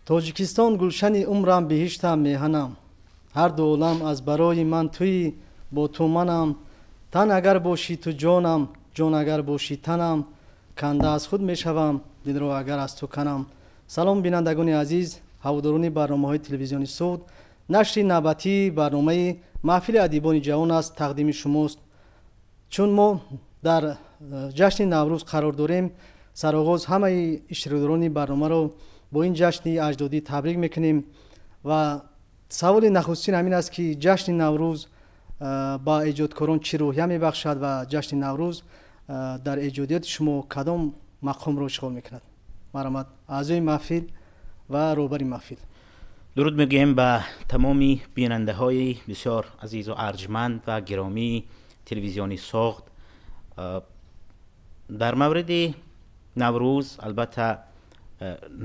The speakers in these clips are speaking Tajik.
Тоҷикистон гулшани умрам, биҳиштам, меҳанам, ҳар ду олам аз барои ман туӣ, бо ту манам. Тан агар бошӣ ту ҷонам, ҷон агар бошӣ танам, канда аз худ мешавам, дилро агар аз ту канам. Салом, бинандагони азиз, ҳаводорони барномаҳои телевизиони Суғд. Нашри навбатии барномаи маҳфили адибони ҷавон аст, тақдими шумост. Чун мо дар ҷашни Наврӯз қарор дорем, сароғоз ҳамаи иштирокдорони барномаро бо ин ҷашни аҷдодӣ табрик мекунем ва саволи нахустин ҳамин аст, ки ҷашни Наврӯз ба эҷодкорон чӣ рӯҳия мебахшад ва ҷашни Наврӯз дар эҷодиёти шумо кадом мақомро ишғол мекунад? Марҳамат, аъзои маҳфил ва роҳбари маҳфил. Дуруд мегӯем ба тамоми бинандаҳои бисёр азизу арҷманд ва гиромии телевизиони Соғд. Дар мавриди Наврӯз албатта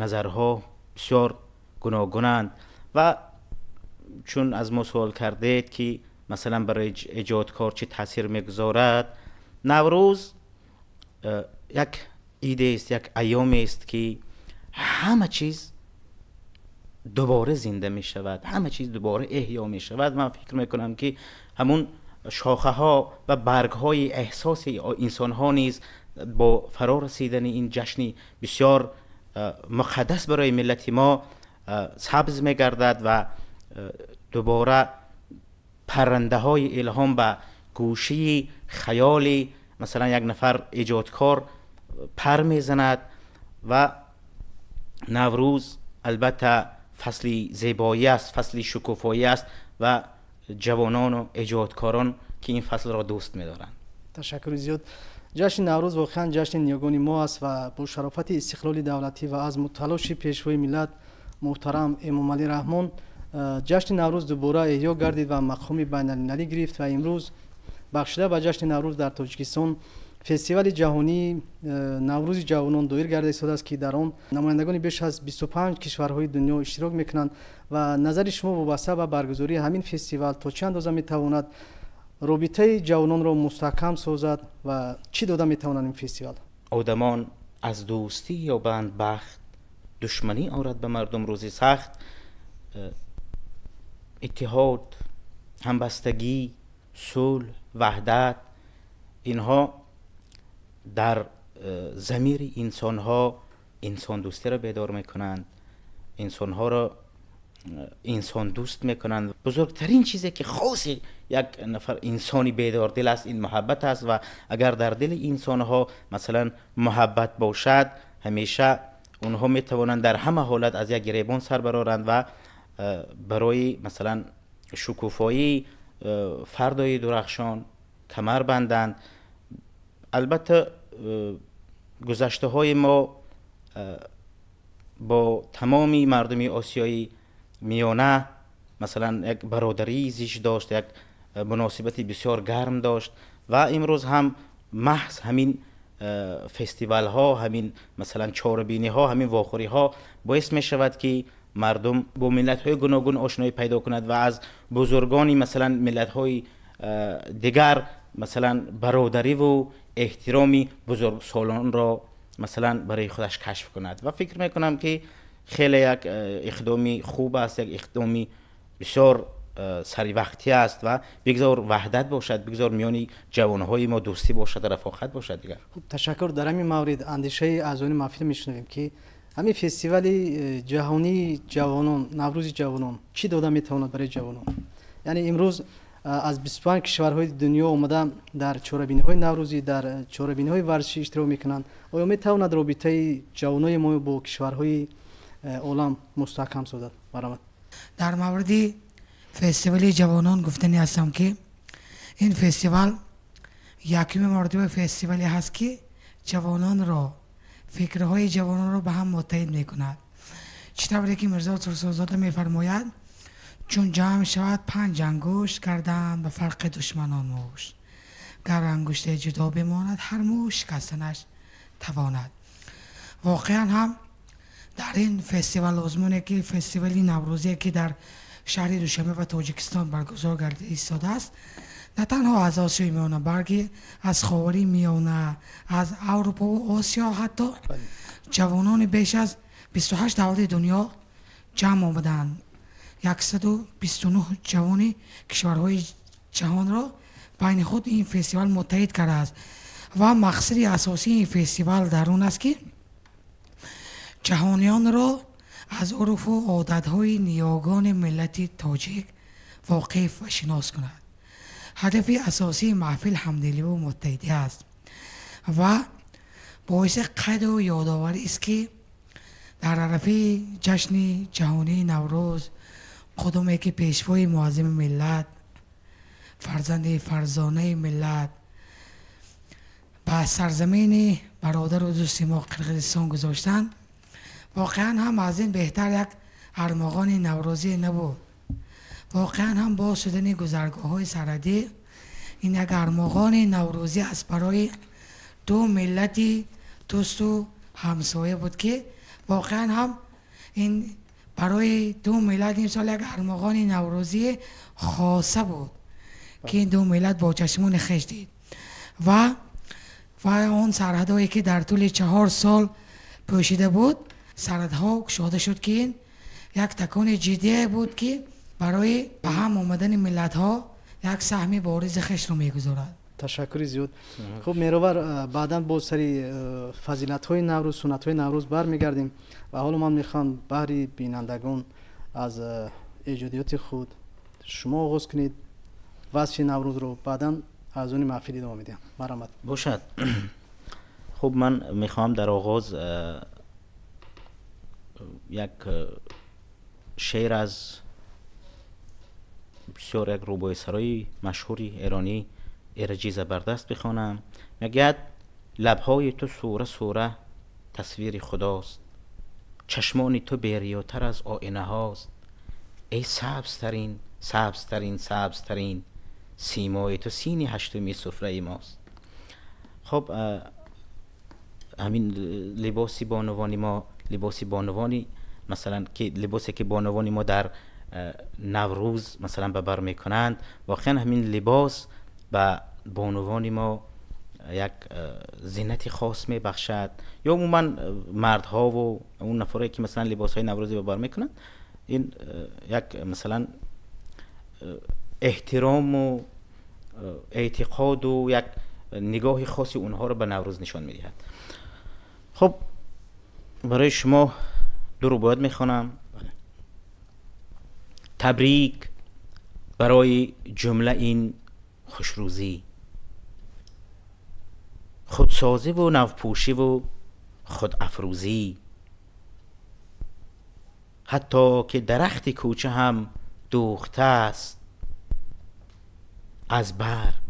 назарҳо бисёр гуногунанд ва чун аз мо суол кардед, ки масалан барои эҷодкор чӣ таъсир мегузорад, Наврӯз як идест, як айёмест, ки ҳама чиз дубора зинда мешавад, ҳама чиз дубора эҳё мешавад. Ман фикр мекунам, ки ҳамун шохаҳо ва баргҳои эҳсоси инсонҳо низ бо фаро расидани ин ҷашни бисёр муқаддас барои миллати мо сабз мегардад ва дубора паррандаҳои илҳом ба гӯшаи хаёли масалан як нафар эҷодкор пар мезанад. Ва Наврӯз албатта фасли зебоӣ аст, фасли шукуфоӣ аст ва ҷавонону эҷодкорон, ки ин фаслро дӯст медоранд. Ташаккури зиёд. Ҷашни Наврӯз воқеан ҷашни ниёгони мо аст ва бо шарофати истиқлоли давлатӣ ва азму талоши пешвои миллат муҳтарам Эмомалӣ Раҳмон ҷашни Наврӯз дубора эҳё гардид ва мақоми байналмилалӣ гирифт. Ва имрӯз бахшида ба ҷашни Наврӯз дар Тоҷикистон фестивали ҷаҳонии Наврӯзи ҷавонон доир гарда истодааст, ки дар он намояндагони беш аз 25 кишварҳои дунё иштирок мекунанд. Ва назари шумо вобаста ба баргузории ҳамин фестивал то чӣ андоза метавонад робитаи ҷавононро мустаҳкам созад ва чӣ дода метавонад ин фестивал? Одамон аз дӯстӣ ёбанд бахт, душманӣ орад ба мардум рӯзи сахт. Иттиҳод, ҳамбастагӣ, сулҳ, ваҳдат — инҳо дар замири инсонҳо инсондӯстиро бедор мекунанд, инсонҳоро инсондӯст мекунанд. Бузургтарин чизе, ки хоси як нафар инсони бедордил аст, ин муҳаббат аст. Ва агар дар дили инсонҳо масалан муҳаббат бошад, ҳамеша онҳо метавонанд дар ҳама ҳолат аз як гиребон сар бароранд ва барои масалан шукуфоии фардои дурахшон камар банданд. Албатта, гузаштаҳои мо бо тамоми мардуми Осиёи Миёна масалан як бародарии зич дошт, як муносибати бисёр гарм дошт ва имрӯз ҳам маҳз ҳамин фестивалҳо, ҳамин масалан чорабиниҳо, ҳамин вохӯриҳо боис мешавад, ки мардум бо миллатҳои гуногун ошноӣ пайдо кунад ва аз бузургони масалан миллатҳои дигар масалан бародариву эҳтироми бузургсолонро масалан барои худаш кашф кунад. Ва фикр мекунам, ки хеле як иқдоми хуб аст, як иқдоми бисёр саривақтӣ аст ва бигзор ваҳдат бошад, бигзор миёни ҷавонҳои мо дӯстӣ бошад, рафоқат бошад дигар. Хуб, ташаккур. Дар ҳамин маврид андешаи аъзони маҳфил мешунавем, ки ҳамин фестивали ҷаҳонии ҷавонон, Наврӯзи ҷавонон чӣ дода метавонад барои ҷавонон? Яъне имрӯз аз 25 кишварҳои дунё омада дар чорабиниҳои наврӯзӣ, дар чорабиниҳои варзишӣ иштирок мекунанд. Оё метавонад робитаи ҷавонои мо бо кишварҳои олам мустаҳкам созад? Марҳамат. Дар мавриди фестивали ҷавонон гуфтанӣ ҳастам, ки ин фестивал якуми маротиба фестивале ҳаст, ки ҷавононро, фикрҳои ҷавононро ба ҳам муттаҳид мекунад. Чӣ тавре ки Мирзо Турсунзода мефармояд: «Чун ҷамъ шавад панҷ ангушт, гарданд ба фарқи душманон мушт. Гар ангуште ҷудо бимонад, ҳар мушт шикастанаш тавонад». Воқеан ҳам дар ин фестивал озмуне, ки фестивали наврӯзие, ки дар шаҳри Душанбе ва Тоҷикистон баргузор гардида истодааст, на танҳо аз Осиёи Миёна, балки аз Ховари Миёна, аз Аврупову Осиё, ҳатто ҷавонони беш аз 28 давлати дунё ҷамъ омаданд. 129 ҷавони кишварҳои ҷаҳонро байни худ ин фестивал муттаҳид кардааст ва мақсади асосии ин фестивал дар он аст, ки ҷаҳониёнро аз урфу одатҳои ниёгони миллати тоҷик воқиф ва шинос кунад. Ҳадафи асосии маҳфил ҳамдиливу муттаҳидӣ аст ва боиси қайду ёдоварӣ аст, ки дар арафаи ҷашни ҷаҳонии Наврӯз, қудуме ки пешвои муаззами миллат, фарзанди фарзонаи миллат ба сарзамини бародару дӯсти мо Қирғизистон гузоштанд, воқеан ҳам аз ин беҳтар як армуғони наврӯзӣ набуд. Воқеан ҳам боз шудани гузаргоҳҳои сарҳадӣ ин як армуғони наврӯзӣ аст барои ду миллати дӯсту ҳамсоя буд, ки воқеан ҳам ин барои ду миллат имсол як армуғони наврӯзии хоса буд, ки ин ду миллат бо чашмони хеш дид ва он сарҳадҳое ки дар тӯли 4 сол пӯшида буд, сарҳадҳо кушода шуд, ки ин як такони ҷиддие буд, ки барои ба ҳам омадани миллатҳо як саҳми боризи хешро мегузорад. Ташаккури зиёд. Хуб, Меҳровар, баъдан боз сари фазилатҳои Наврӯз, суннатҳои Наврӯз бармегардем ва ҳоло ман мехоҳам баҳри бинандагон аз эҷодиёти худ шумо оғоз кунед васфи Наврӯзро, баъдан аз они маҳфил идома медиҳам. Марҳамат. Бошад. Хуб, ман мехоҳам дар оғоз як шеър аз бисёр як рубоисарои машҳури эронӣ Эраҷи Забардаст бихонам. Мегӯяд: лабҳои ту сура сура тасвири худост, чашмони ту бериётар аз оинаҳост. Эй сабзтарин, сабзтарин, сабзтарин, симои ту сини ҳаштуми суфраи мост. Хуб, ҳамин либоси бонувони мо, либоси бонувони масалан, ки либосе ки бонувони мо дар Наврӯз масалан ба бар мекунанд, воқеан ҳамин либос ба бонувони мо як зинати хос мебахшад. Ё умуман мардҳову он нафарое ки масалан либосҳои наврӯзӣ ба бар мекунанд, ин як масалан эҳтирому эътиқоду як нигоҳи хоси онҳоро ба Наврӯз нишон медиҳад. Хуб, барои шумо ду рубоят мехонам. Табрик барои ҷумла ин хушрӯзӣ, худсозиву навпӯшиву худафрӯзӣ, ҳатто ки дарахти кӯча ҳам дӯхтааст аз барг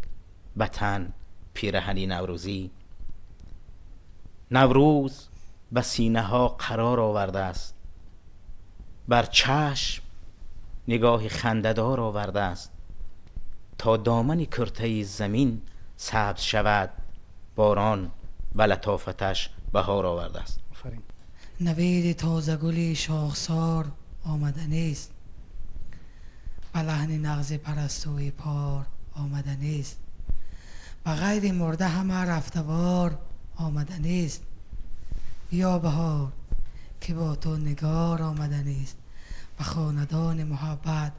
ба тан пираҳани наврӯзӣ. Наврӯз ба синаҳо қарор овардааст, бар чашм нигоҳи хандадор овардааст, то домани куртаи замин сабз шавад, борон ба латофаташ баҳор овардааст. Навиди тозагули шохсор омаданист, ба лаҳни нағзи парастуи пор омаданист, ба ғайри мурда ҳама рафтавор омаданист. Биё баҳор ки бо ту нигор омаданист, ба хонадони муҳаббат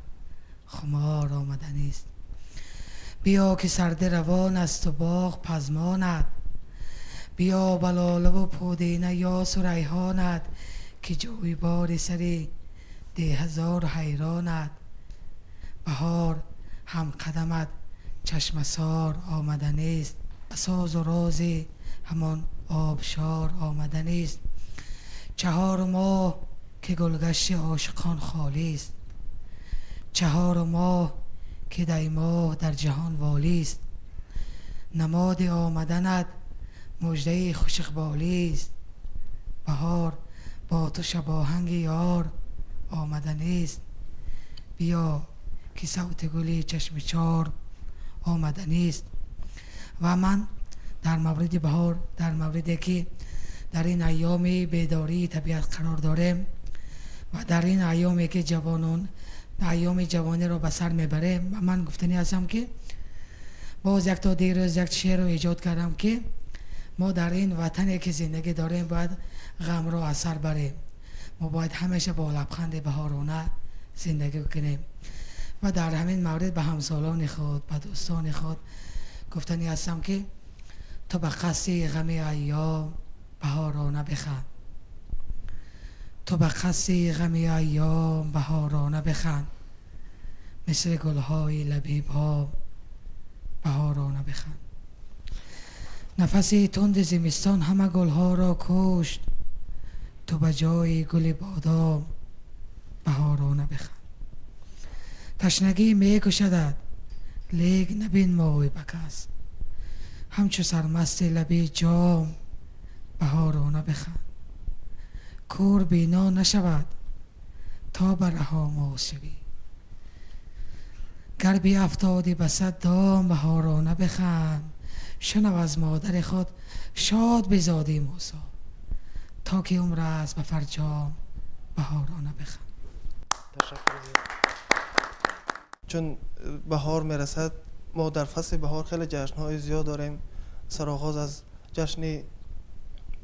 хумор омаданист. Биё ки сарди равон асту боғ пазмонад, биё ба лолаву пудина ёсу райҳонад, ки ҷӯйбори сари деҳазору ҳайронад. Баҳор ҳамқадамат чашмасор омаданист, ба созу рози ҳамон обшор омаданист. 4 моҳ ки гулгашти ошиқон холист, 4 моҳ ки даймоҳ дар ҷаҳон волист. Намоди омаданат муждаи хушиқболист, баҳор бо ту шабоҳанги ёр омаданист. Биё ки савти гули чашми чор омаданист. Ва ман дар мавриди баҳор, дар мавриде ки дар ин айёми бедории табиат қарор дорем ва дар ин айёме ки ҷавонон айёми ҷавониро ба сар мебарем, ва ман гуфтанӣ ҳастам ки боз як то дирӯз як шеърро эҷод кардам, ки мо дар ин ватане ки зиндагӣ дорем бояд ғамро аз сар барем. мо бояд ҳамеша бо лабханди баҳорона зиндагӣ кунем ва дар ҳамин маврид ба ҳамсолони худ, ба дӯстони худ гуфтанӣ ҳастам, ки ту ба қасди ғами айём баҳорона биханд, ту ба қасди ғами айём баҳорона биханд, мисли гулҳои лаби бом баҳорона биханд. Нафаси тунди зимистон ҳама гулҳоро кушт, ту ба ҷои гули бодом баҳорона биханд. Ташнагӣ мекушадат, лек набин мой ба кас, ҳамчу сармасти лаби ҷом баҳорона биханд. Кӯр бино нашавад то ба раҳомоз шавӣ, гар биафтодӣ ба сад дом баҳорона биханд. Шунав аз модари худ шод бизодӣ Мусо, то ки умр аст ба фарҷом баҳорона биханд. Ташаккур. Чун баҳор мерасад, мо дар фасли баҳор хеле ҷашнҳои зиёд дорем. Сароғоз аз ҷашни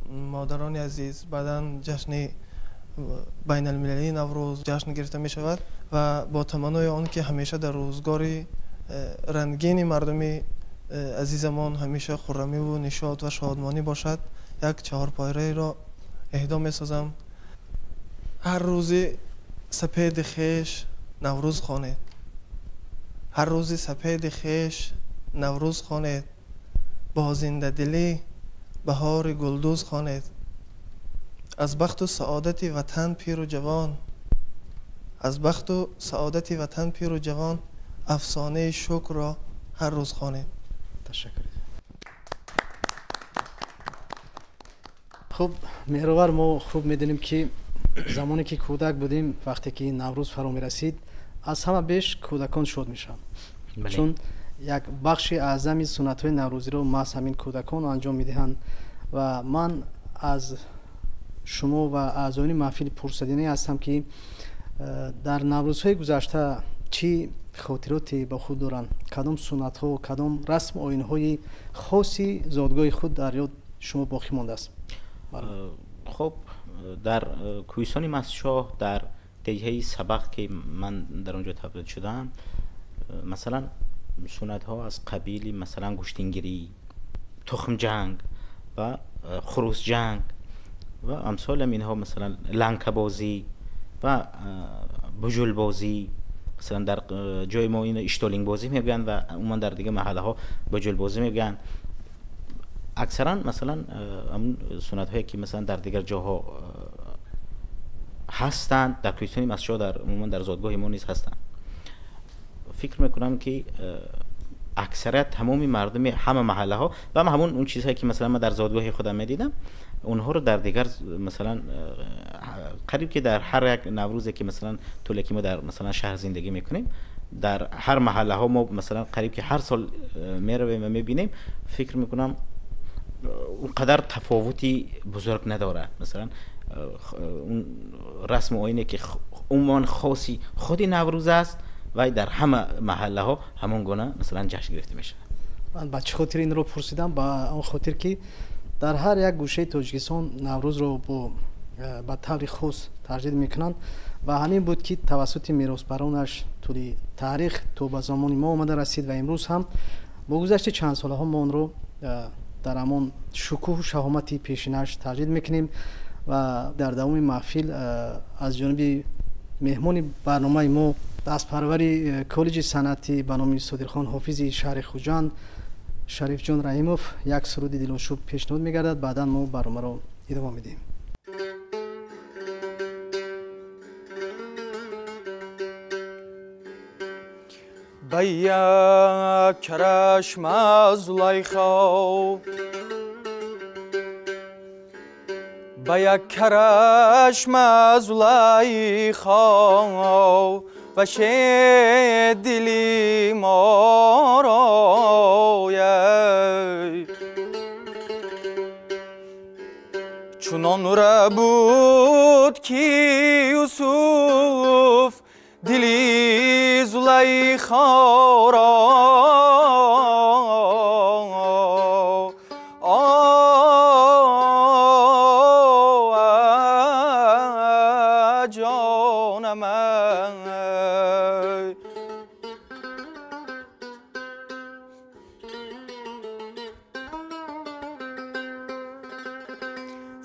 модарони азиз, баъдан ҷашни байналмилалии Наврӯз ҷашн гирифта мешавад ва бо таманнои он ки ҳамеша дар рӯзгори рангини мардуми азизамон ҳамеша хуррамиву нишот ва шодмонӣ бошад, як чаҳорпоираеро эҳдо месозам. Ҳар рӯзи сапеди хеш Наврӯз хонед, ҳар рӯзи сапеди хеш Наврӯз хонед, бо зиндадилӣ баҳори гулдӯз хонед. Аз бахту саодати ватан пиру ҷавон, аз бахту саодати ватан пиру ҷавон, афсонаи шукрро ҳар рӯз хонед. Ташаккур. Хуб, Меҳровар, мо хуб медонем, ки замоне ки кӯдак будем, вақте ки Наврӯз фаро мерасид, аз ҳама беш кӯдакон шод мешаванд, чун як бахши аъзами суннатҳои наврӯзиро маҳз ҳамин кӯдакон анҷом медиҳанд. Ва ман аз шумо ва аъзоёни маҳфил пурсадинӣ ҳастам, ки дар наврӯзҳои гузашта чӣ хотироте ба худ доранд, кадом суннатҳо, кадом расму оинҳои хоси зодгоҳи худ дар ёд шумо боқӣ мондааст? Хуб, дар кӯҳистони Мастчоҳ, дар деҳаи Сабақ, ки ман дар он ҷо таваллуд шудам, масалан суннатҳо аз қабили масалан гӯштингирӣ, тухмҷанг ва хурӯсҷанг ва амсоли инҳо, масалан ланкабозӣ ва бужулбозӣ. Масалан дар ҷои мо ино иштолингбозӣ мегӯянд ва умуман дар дигар маҳаллаҳо бужулбозӣ мегӯянд. Аксаран масалан ҳамун суннатҳое ки масалан дар дигар ҷоҳо ҳастанд, дар кӯҳистони Мастчоҳ, дар умуман дар зодгоҳи мо низ ҳастанд. Фикр мекунам, ки аксарият тамоми мардуми ҳама маҳаллаҳо ва ҳамун он чизҳое ки масалан ман дар зодгоҳи худам медидам, онҳоро дар дигар масалан қариб ки дар ҳар як наврӯзе ки масалан тӯле ки мо дар масалан шаҳр зиндагӣ мекунем, дар ҳар маҳаллаҳо мо масалан қариб ки ҳар сол меравем ва мебинем, фикр мекунам он қадар тафовути бузург надорад. Масалан он расму оине ки умуман хоси худи Наврӯз аст, вай дар ҳама маҳаллаҳо ҳамон гуна масалан ҷашн гирифта мешавад. Ман ба чӣ хотир инро пурсидам? Ба он хотир ки дар ҳар як гӯшаи Тоҷикистон Наврӯзро ба таври хос таҷдид мекунанд ва ҳамин буд, ки тавассути меросбаронаш тӯли таърих то ба замони мо омада расид ва имрӯз ҳам бо гузашти чанд солаҳо мо онро дар ҳамон шукӯҳу шаҳомати пешинаш таҷдид мекунем. Ва дар давоми маҳфил аз ҷониби меҳмони барномаи мо, дастпарвари коллеҷи санъатӣ ба номи Содирхон Ҳофизи шаҳри Хуҷанд, Шарифҷон Раҳимов, як суруди дилошӯб пешниҳод мегардад. Баъдан мо барномаро идома медиҳем. Ба як карашма Зулайхо, ба як карашма Зулайхо, ва дили моро. Чунон буд, ки Юсуф дили Зулайхоро.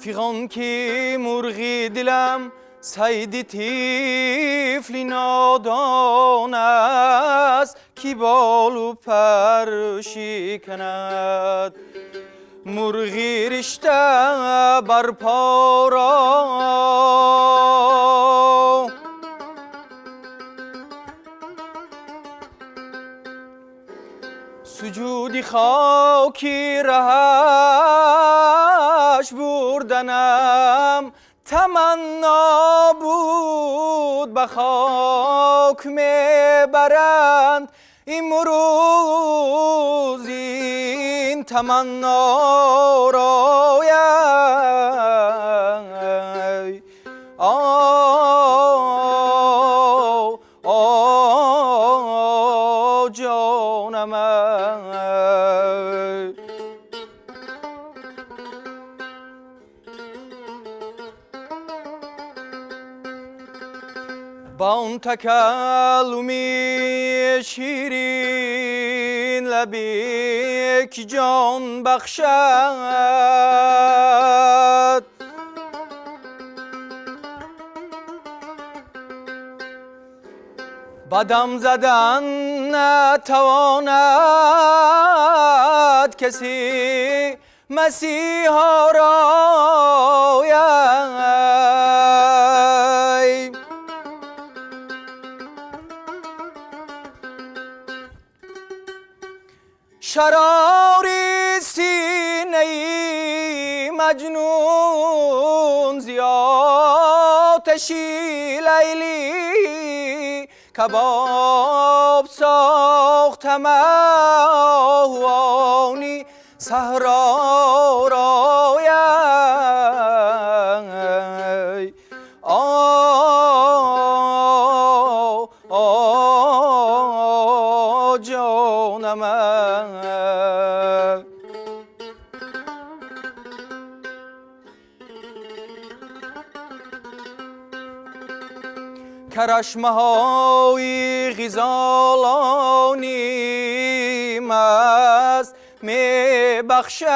فیغان که مرغی دلم سید طفل نادان است کی بال و پر شکند مرغی رشته بر پا را سجودی خاکی رهش بردنم تمنا بود به خاک میبرند امروز این تمنا را آ جانم با اون تکلمی شیرین لبی که جان بخشد بدم زدن نتواند کسی مسیحا را شراری سینه مجنون زیاتشی لیلی کباب ساختم آهوانی صحرا را آ جانم کرشمه های غزالانی مست می بخشد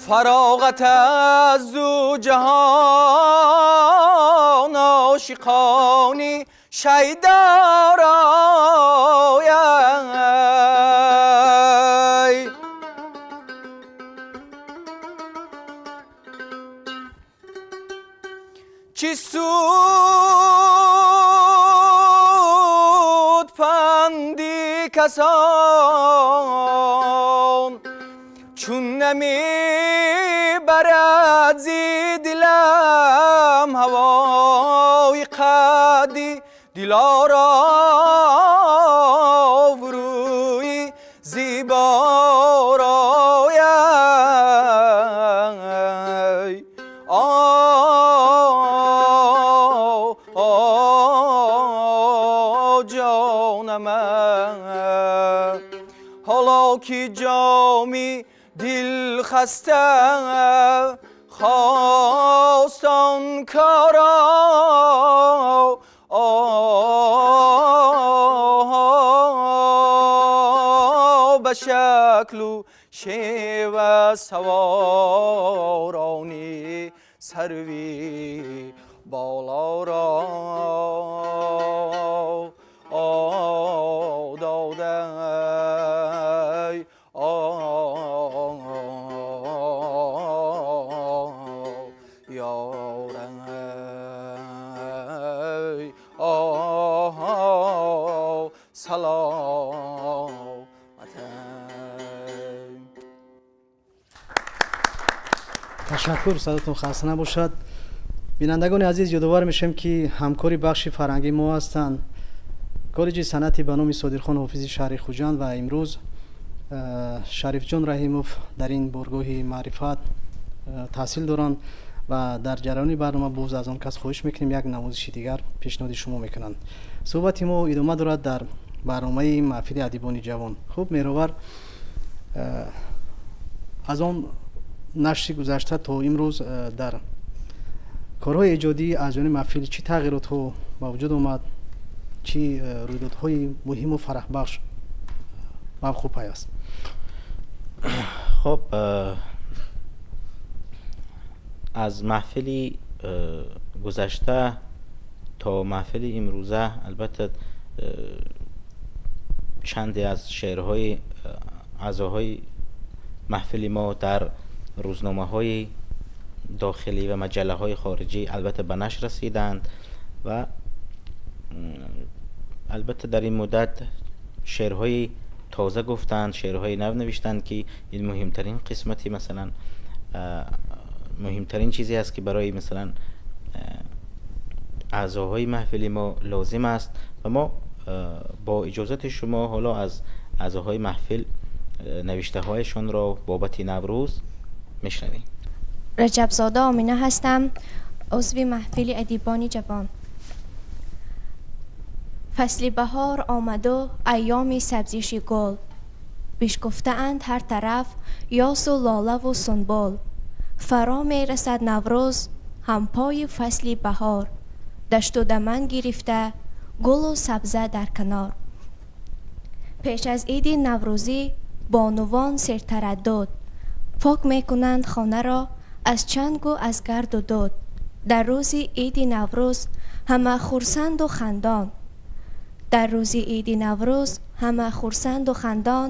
فراغت از دو جهان عاشقانی شیدا را چی سود پندی کسان چون نمی برد زی دلم هوای قدی دلارا و روی زیبا را حالا که جامی دل خسته خواستان کارا به شکل و شیوه سوارانی سروی بالا را داده ташаккур, садотон хаста набошад. Бинандагони азиз, ёдовар мешавем, ки ҳамкори бахши фарҳангии мо ҳастанд коллеҷи санъати ба номи Содирхон Ҳофизи шаҳри Хуҷанд ва имрӯз Шарифҷон Раҳимов дар ин боргоҳи маърифат таҳсил доранд ва дар ҷараёни барнома боз аз он кас хоҳиш мекунем як навозиши дигар пешниҳоди шумо мекунанд. Суҳбати мо идома дорад дар барномаи маҳфили адибони ҷавон. Хуб, Меҳровар, аз он нашри гузашта то имрӯз дар корҳои эҷодӣ аз ҷониби маҳфил чӣ тағйиротҳо ба вуҷуд омад? Чӣ рӯйдодҳои муҳиму фараҳбахш ба вуқӯъ пайваст? Хуб, аз маҳфили гузашта то маҳфили имрӯза албатта чанде аз шеърҳои аъзоҳои маҳфили мо дар рӯзномаҳои дохилӣ ва маҷаллаҳои хориҷӣ албатта ба нашр расиданд ва албатта дар ин муддат шеърҳои тоза гуфтанд, шеърҳои нав навиштанд, ки ин муҳимтарин қисмати, масалан, муҳимтарин чизе аст, ки барои, масалан, аъзоҳои маҳфили мо лозим аст. Ва мо бо иҷозати шумо ҳоло аз аъзоҳои маҳфил навиштаҳояшонро бобати Наврӯз мешунавем. Раҷабзода Омина ҳастам, узви маҳфили адибони ҷавон. Фасли баҳор омаду айёми сабзиши гул, бишкуфтаанд ҳар тараф ёсу лолаву сунбул. Фаро мерасад Наврӯз, ҳампои фасли баҳор, дашту даман гирифта гулу сабза дар канор. Пеш аз иди наврӯзӣ бонувон сертараддуд пок мекунанд хонаро аз чангу аз гарду дуд. Дар рӯзи иди Наврӯз ҳама хурсанду хандон, дар рӯзи иди Наврӯз ҳама хурсанду хандон,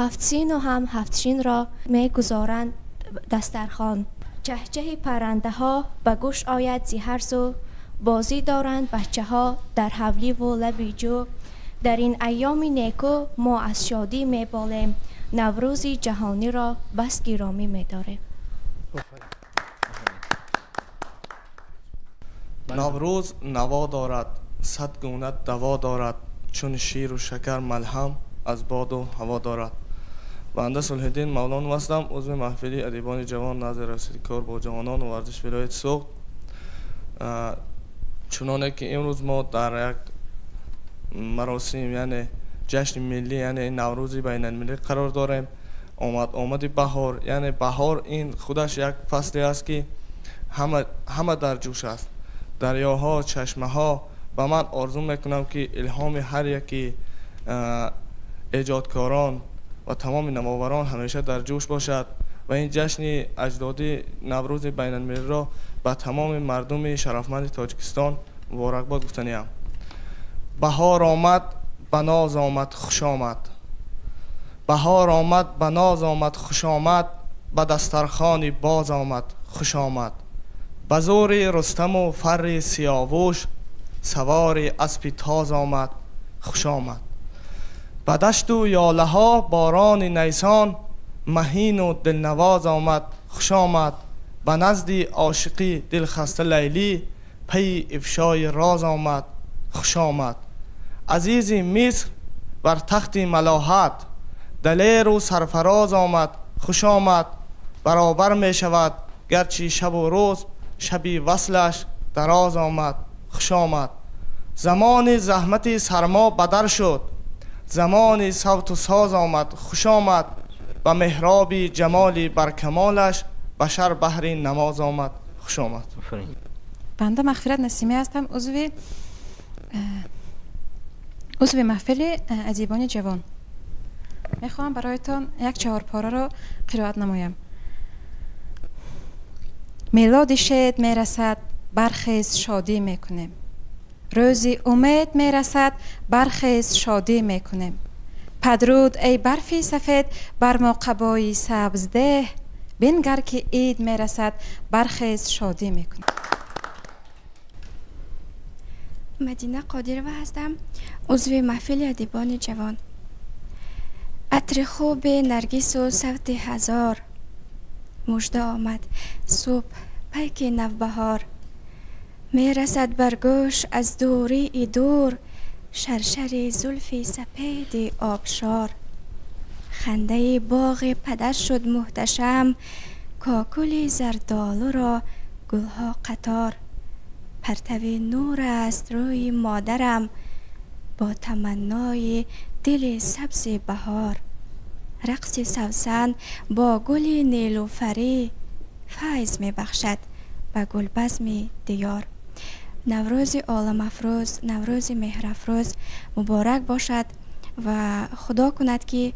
ҳафтсину ҳам ҳафтшинро мегузоранд дастархон. Чаҳчаҳи паррандаҳо ба гӯш ояд зи ҳар сӯ, бозӣ доранд бачаҳо дар ҳавливу лаби ҷӯ. Дар ин айёми некӯ мо аз шодӣ меболем, Наврӯзи ҷаҳониро бас гиромӣ медорем. Наврӯз наво дорад, сад гуна даво дорад, чун ширу шакар малҳам аз боду ҳаво дорад. Банда Сулҳиддин Мавлонов ҳастам, узви маҳфили адибони ҷавон назди раёсати кор бо ҷавонон ва варзиш вилояти Суғд. Чуноне ки имрӯз мо дар як маросим, яъне ҷашни миллӣ, яъне Наврӯзи байналмилалӣ қарор дорем. Омади баҳор, яъне баҳор ин худаш як фасле аст, ки ҳама дар ҷӯш аст, дарёҳо, чашмаҳо. Ба ман орзу мекунам, ки илҳоми ҳар яки эҷодкорон ва тамоми навоварон ҳамеша дар ҷӯш бошад ва ин ҷашни аҷдодӣ Наврӯзи байналмилалиро ба тамоми мардуми шарафманди Тоҷикистон муборакбод гуфтаниям. Баҳор омад, ба ноз омад, хуш омад. Баҳор омад, ба ноз омад, хуш омад, ба дастархони боз омад, хуш омад. Ба зӯри Рустаму фарри Сиёвуш савори аспи тоз омад, хуш омад. Ба дашту ёлаҳо борони найсон маҳину дилнавоз омад, хуш омад. Ба назди ошиқӣ дилхаста Лайлӣ пайи ифшои роз омад, хуш омад. Азизи Миср бар тахти малоҳат далеру сарфароз омад, хуш омад. Баробар мешавад гарчи шабу рӯз, шаби васлаш дароз омад, хуш омад. Замони заҳмати сармо бадар шуд, замони савту соз омад, хуш омад. Ба меҳроби ҷамоли баркамолаш башар баҳри намоз омад, хуш омад. Банда Мағфират Насимӣ ҳастам, узви маҳфили адибони ҷавон. Мехоҳам бароятон як чаҳорпораро қироат намоям. Мелоди шед мерасад, бархез, шодӣ мекунем. Рӯзи умед мерасад, бархез, шодӣ мекунем. Падруд, эй барфи сафед, бар мо қабои сабздеҳ, бингар ки ид мерасад, бархез, шодӣ мекунем. Мадина Қодирова ҳастам, узви маҳфили адибони ҷавон. Атри хуби наргису савти ҳазор, мужда омад субҳ пайки навбаҳор. Мерасад бар гӯш аз дурии дур шаршари зулфи сапеди обшор. Хандаи боғи падар шуд муҳташам, кокули зардолуро гулҳо қатор. Партави нур аст рӯи модарам бо таманнои дили сабзи баҳор. Рақси савсан бо гули нелуфарӣ файз мебахшад ба гулбазми диёр. Наврӯзи оламафрӯз, Наврӯзи меҳрафрӯз муборак бошад ва Худо кунад, ки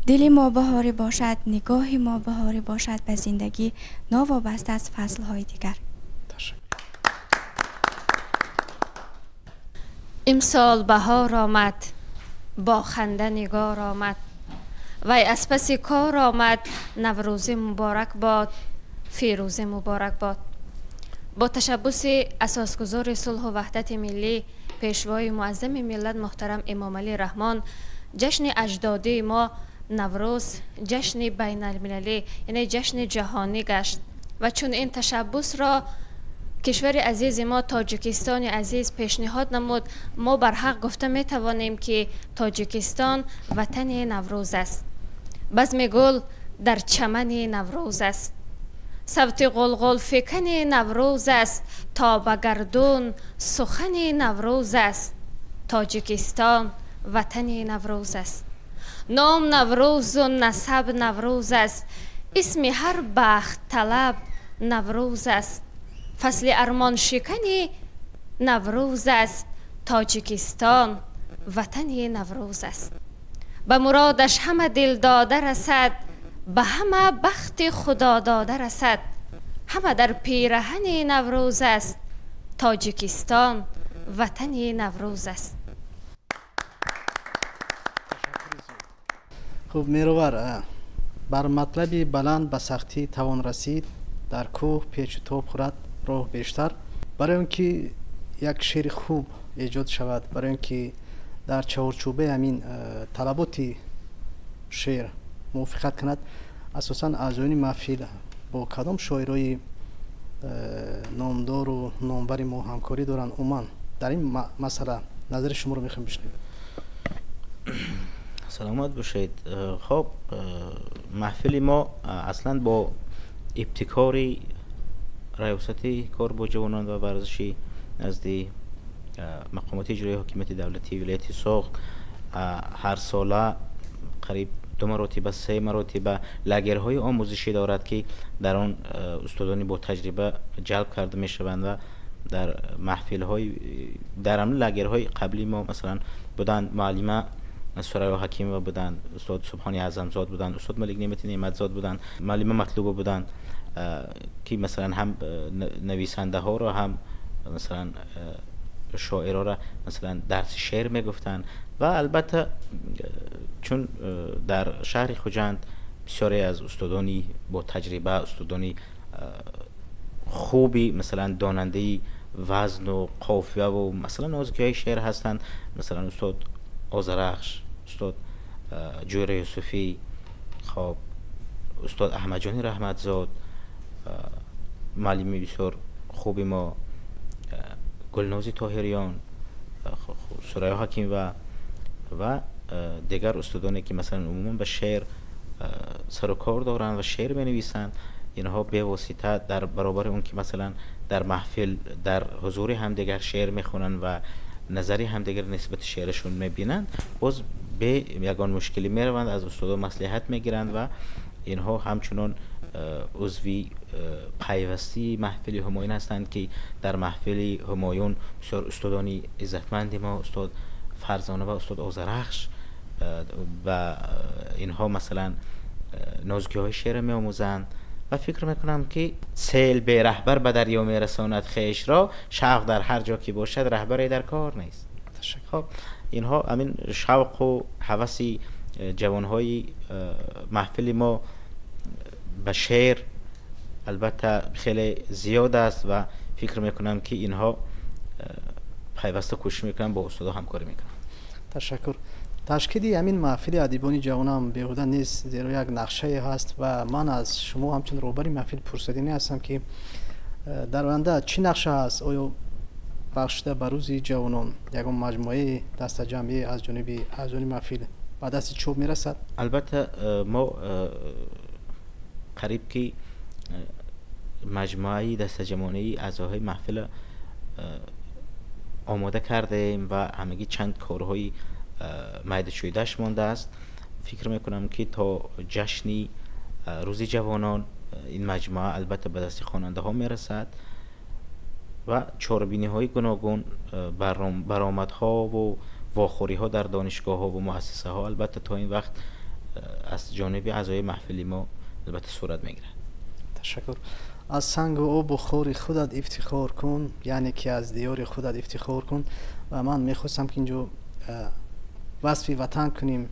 дили мо баҳорӣ бошад, нигоҳи мо баҳорӣ бошад ба зиндагӣ, новобаста аз фаслҳои дигар. Имсол баҳор омад, бо ханда нигор омад, вай аз паси кор омад. Наврӯзӣ муборак бод, фирӯзӣ муборак бод. Бо ташаббуси асосгузори сулҳу ваҳдати миллӣ, пешвои муаззами миллат муҳтарам Эмомалӣ Раҳмон, ҷашни аҷдодии мо Наврӯз ҷашни байналмилалӣ, яъне ҷашни ҷаҳонӣ гашт. Ва чун ин ташаббусро кишвари азизи мо, Тоҷикистони азиз, пешниҳод намуд, мо барҳақ гуфта метавонем, ки Тоҷикистон ватани Наврӯз аст. Базми гул дар чамани Наврӯз аст, савти ғулғулфикани Наврӯз аст, то ба гардун сухани Наврӯз аст. Тоҷикистон ватани Наврӯз аст. Ном Наврӯзу насаб Наврӯз аст, исми ҳар бахтталаб Наврӯз аст, фасли армоншикани Наврӯз аст. Тоҷикистон ватани Наврӯз аст. Ба муродаш ҳама дил дода расад, ба ҳама бахти Худо дода расад. Ҳама дар пираҳани Наврӯз аст. Тоҷикистон ватани Наврӯз аст. Хуб, Меҳровар, бар матлаби баланд ба сахтӣ тавон расид, дар кӯҳ печу тоб хӯрад роҳ бештар. Барои он ки як шеъри хуб эҷод шавад, барои он ки дар чаҳорчӯбаи ҳамин талаботи шеър мувофиқат кунад, асосан аъзоёни маҳфил бо кадом шоирои номдору номбари мо ҳамкорӣ доранд? Умуман дар ин масъала назари шуморо мехоҳем бишнавем. Саломат бошед. Хоб, маҳфили мо аслан бо ибтикори раёсати кор бо ҷавонон ва варзиши назди мақомоти иҷроии ҳокимияти давлатии вилояти Суғд ҳар сола қариб 2 маротиба, 3 маротиба лагерҳои омӯзишӣ дорад, ки дар он устодони бо таҷриба ҷалб карда мешаванд ва дар маҳфилҳои дар ҳамин лагерҳои қаблии мо масалан буданд муаллима Сурайё Ҳакимова буданд, устод Субҳони Аъзамзод буданд, устод Малик Неъмати Неъматзод буданд, муаллима Матлуба буданд, ки масалан ҳам нависандаҳоро, ҳам масалан шоироро масалан дарси шеър мегуфтанд. Ва албатта чун дар шаҳри Хуҷанд бисёре аз устодони бо таҷриба, устодони хуби масалан донандаи вазну қофияву масалан нозукиҳои шеър ҳастанд, масалан устод Озарахш, устод Ҷӯра Юсуфӣ, хоб устод Аҳмадҷони Раҳматзод, муаллими бисёр хуби мо Гулнози Тоҳириён, Сурайё Ҳакимова ва дигар устодоне ки масалан умуман ба шеър сару кор доранд ва шеър менависанд, инҳо бевосита дар баробари он ки масалан дар маҳфил дар ҳузури ҳамдигар шеър мехонанд ва назари ҳамдигар нисбати шеърашон мебинанд, боз бе ягон мушкилӣ мераванд, аз устодон маслиҳат мегиранд ва инҳо ҳамчунон узви пайвастии маҳфили Ҳумоюн ҳастанд, ки дар маҳфили Ҳумоюн бисёр устодони иззатманди мо, устод Фарзона ва устод Озарахш, ба инҳо масалан нозукиҳои шеърро меомӯзанд. Ва фикр мекунам, ки сел бераҳбар ба дарё мерасонад хешро, шавқ дар ҳар ҷо ки бошад раҳбаре дар кор нест. Хоб, инҳо ҳамин шавқу ҳаваси ҷавонҳои маҳфили мо ба шеър албатта хеле зиёд аст ва фикр мекунам, ки инҳо пайваста кӯшиш мекунанд, бо устодо ҳамкорӣ мекунанд. Ташаккур. Ташкили ҳамин маҳфили адибони ҷавонам беҳуда нест, зеро як нақшае ҳаст ва ман аз шумо ҳамчун роҳбари маҳфил пурсиданӣ ҳастам, ки дар оянда чӣ нақша ҳаст? Оё бахшида ба рӯзи ҷавонон ягон маҷмӯаи дастаҷамъӣ аз ҷониби аъзони маҳфил ба дасти чоп мерасад? Албатта, мо қариб ки маҷмӯаи дастаҷамъонаи аъзоҳои маҳфила омода кардаем ва ҳамагӣ чанд корҳои майдашӯидаш мондааст. Фикр мекунам, ки то ҷашни рӯзи ҷавонон ин маҷмӯа албатта ба дасти хонандаҳо мерасад. و چاربینی های گوناگون، برآمدها و واخوری ها در دانشگاه ها و مؤسسه ها البته تا این وقت از جانب اعضای محفل ما البته صورت میگیرد. تشکر. از سنگ و آب و خور خودت افتخار کن، یعنی که از دیار خودت افتخار کن. و من میخواستم که اینجا وصف وطن کنیم،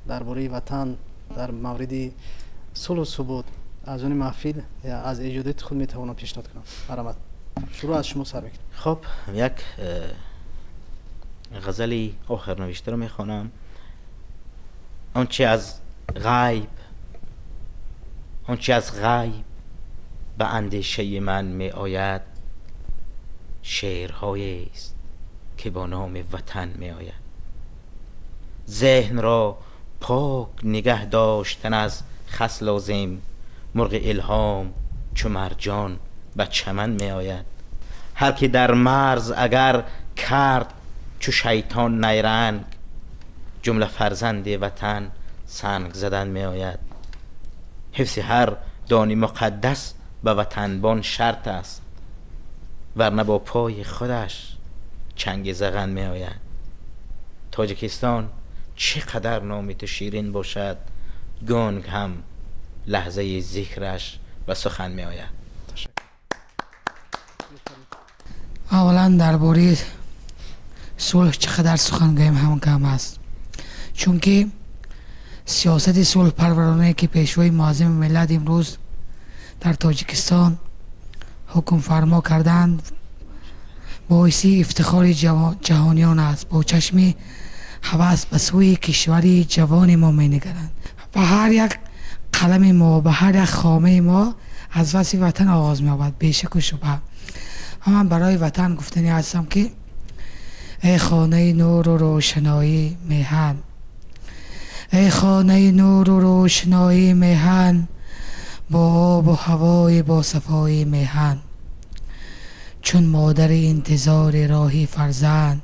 درباره وطن در مورد صلح و ثبات از اون محفل یا از ایجادات خود میتوانم پیشنهاد کنم. مرحمت، شروع از شما سر میکنم. خب یک غزل آخر نوشته رو میخوانم. آنچه از غیب، آنچه از غیب به اندیشه من می آید، شعرهایی است که با نام وطن می آید. ذهن را پاک نگه داشتن از خس لازم، مرغ الهام چو مرجان به چمن می آید. هر که در مرز اگر کرد چو شیطان نیرنگ، جمله فرزند وطن سنگ زدن می آید. حفظ هر دانی مقدس به وطنبان شرط است، ورنه با پای خودش چنگ زغن می آید. تاجیکستان چقدر نام تو شیرین باشد، گنگ هم لحظه ذکرش و سخن می آید. اولا درباره صلح چقدر سخن گوییم هم کم است، چون که سیاست صلح پرورانه که پیشوای معظم ملت امروز در تاجیکستان حکم فرما کردند باعث افتخار جهانیان است. با چشم هوس به سوی کشور جوان ما می نگرند و هر یک قلم ما به هر یک خامه ما از وصف وطن آغاز می یابد، بیشک و شبه. و من برای وطن گفتنی هستم که ای خانه نور و روشنایی میهن، ای خانه نور و روشنایی میهن، با آب و هوای با صفای میهن، چون مادر انتظار راهی فرزند،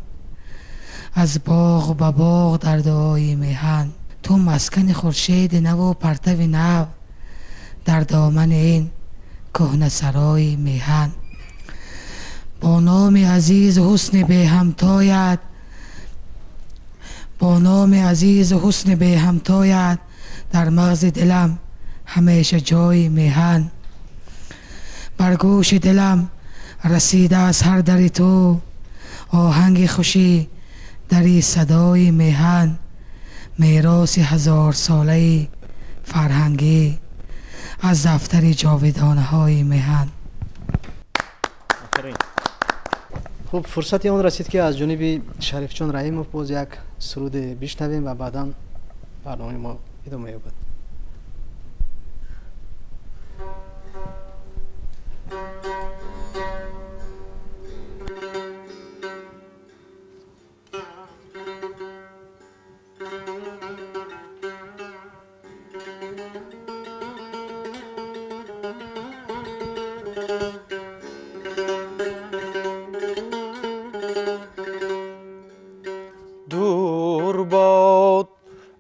از باغ به باغ در دعای میهن. تو مسکن خورشید نو و پرتو نو، در دامن این کهنه سرای میهن. با نام عزیز حسن به همتایت، با نام عزیز حسن به همتایت، در مغز دلم همیشه جای میهن. بر گوش دلم رسیده از هر دری تو، آهنگ خوشی دری صدای میهن. میراث هزار ساله فرهنگی از دفتر جاودانه های میهن. خب فرصتی آن رسید که از جانب شریف جان رحیموف باز یک سرود بشنویم و بعدا برنامه ما ادامه یابد.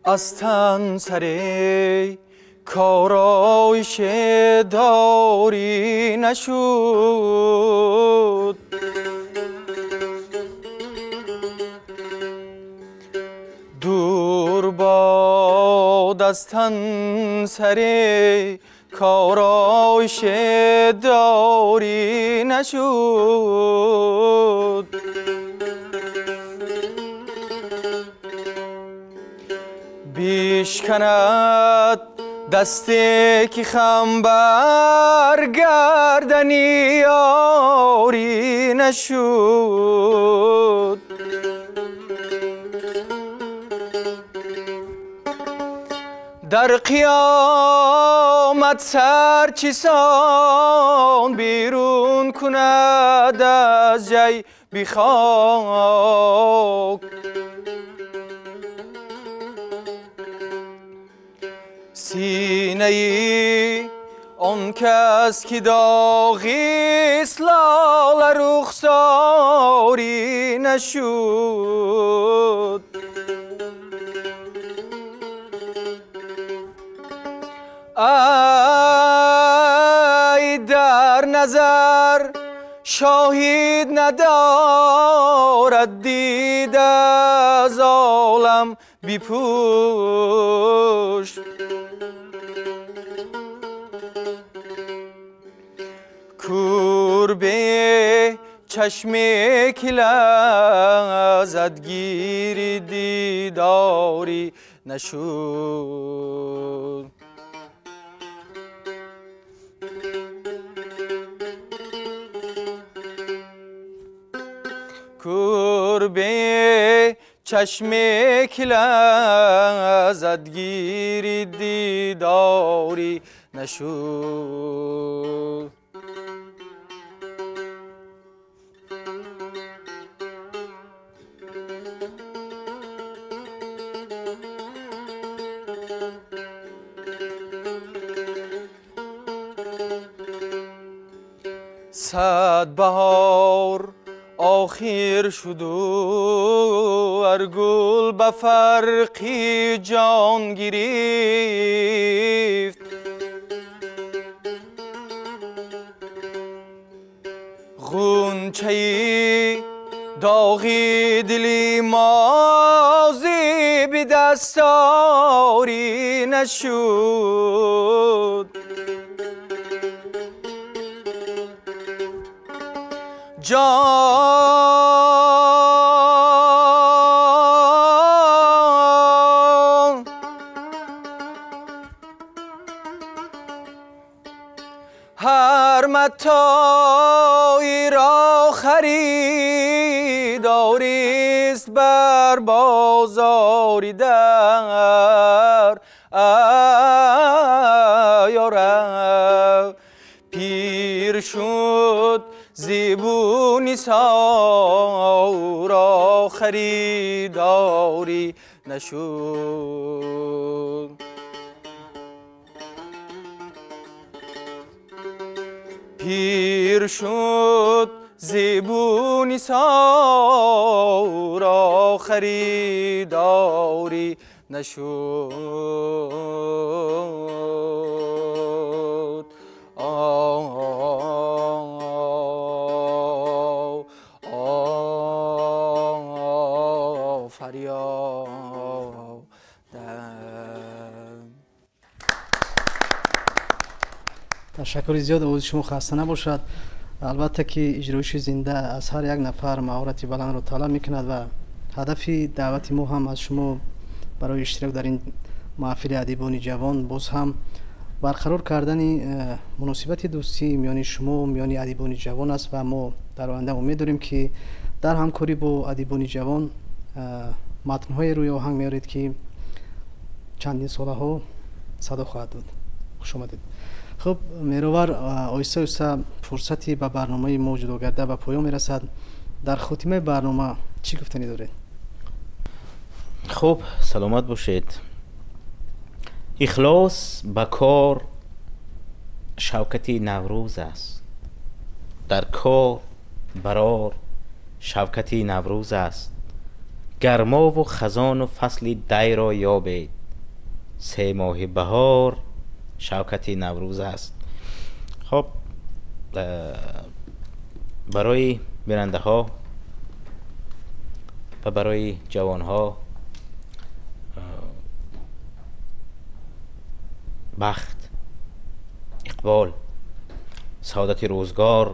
از تن سر کارایش داری نشد، دور باد از تن سر کارایش داری نشد. بیشکند دستی که خم بر گردنی یاری نشد، در قیامت سر چیسان بیرون کند از جیب خاک. سینه ای آن کس که داغیست لاله رخساری نشد، ای در نظر شاهد ندارد دید از عالم بپوش. کور به چشم که لذت گیر دیداری نشد. کور به چشم که لذت گیر دیداری نشد. صد بهار آخر شد و ار گل به فرقی جان گرفت. غنچه داغ دل ما زیب دستاری نشد. جان هر متاعی را خریداریست بر بازاری در ایارب. پیر شد زیبونی را خریداری نشد. پیر شد زیبونی را خریداری نشد. Ташаккури зиёд, овози шумо хаста набошад. Албатта ки иҷроиши зинда аз ҳар як нафар маҳорати баландро талаб мекунад ва ҳадафи даъвати мо ҳам аз шумо барои иштирок дар ин маҳфили адибони ҷавон боз ҳам барқарор кардани муносибати дӯстӣ миёни шумо, миёни адибони ҷавон аст ва мо дар оянда умед дорем ки дар ҳамкорӣ бо адибони ҷавон матнҳое рӯи оҳанг меоред ки чандин солаҳо садо хоҳад дод. Хуш омадед. Хуб, Меҳровар, оҳиста оҳиста фурсати ба барномаи мо ҷудогарда ба поён мерасад. Дар хотимаи барнома чӣ гуфтанӣ доред? Хуб, саломат бошед. Ихлос ба кор шавкати Наврӯз аст. Дар кор барор шавкати Наврӯз аст. Гармову хазону фасли дайро ёбед. Се моҳи баҳор шавкати Наврӯз аст. Хоб, барои бинандаҳо ва барои ҷавонҳо бахт, иқбол, саодати рӯзгор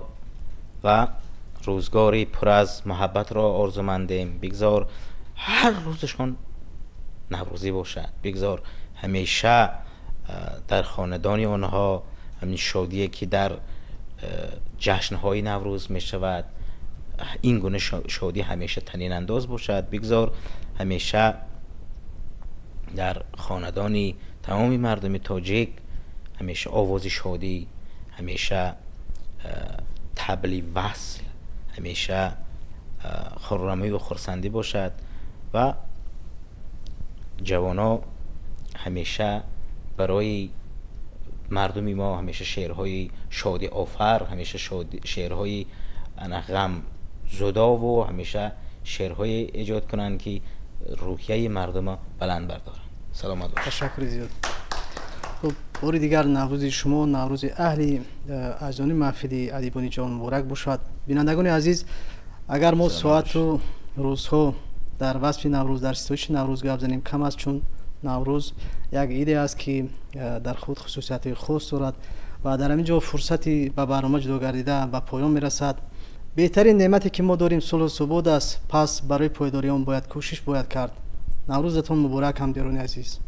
ва рӯзгори пур аз муҳаббатро орзумандем. Бигзор ҳар рӯзашон наврӯзӣ бошад. Бигзор ҳамеша дар хонадони онҳо ҳамин шодие ки дар ҷашнҳои Наврӯз мешавад, ин гуна шодӣ ҳамеша танинандоз бошад. Бигзор ҳамеша дар хонадони тамоми мардуми тоҷик ҳамеша овози шодӣ, ҳамеша табли васл, ҳамеша хуррамӣ ва хурсандӣ бошад ва ҷавонҳо ҳамеша барои мардуми мо ҳамеша шеърҳои шодиофар, ҳамеша шеърҳои ғамзудову ҳамеша шеърҳое эҷод кунанд ки рӯҳияи мардумро баланд бардоранд. Саломат бошед. Ташаккури зиёд. Хуб, бори дигар Наврӯзи шумо, Наврӯзи аҳли азизони маҳфили адибони ҷавон муборак бошад. Бинандагони азиз, агар мо соату рӯзҳо дар васфи Наврӯз, дар ситоиши Наврӯз гап занем, кам аст, чун Наврӯз як иде аст, ки дар худ хусусиятҳои хос дорад. Ва дар ҳамин ҷо фурсати ба барнома ҷудо гардида ба поён мерасад. Беҳтарин неъмате, ки мо дорем, сулҳу субот аст, пас барои пойдории он бояд кӯшиш бояд кард. Наврӯзатон муборак, ҳамдиёрони азиз.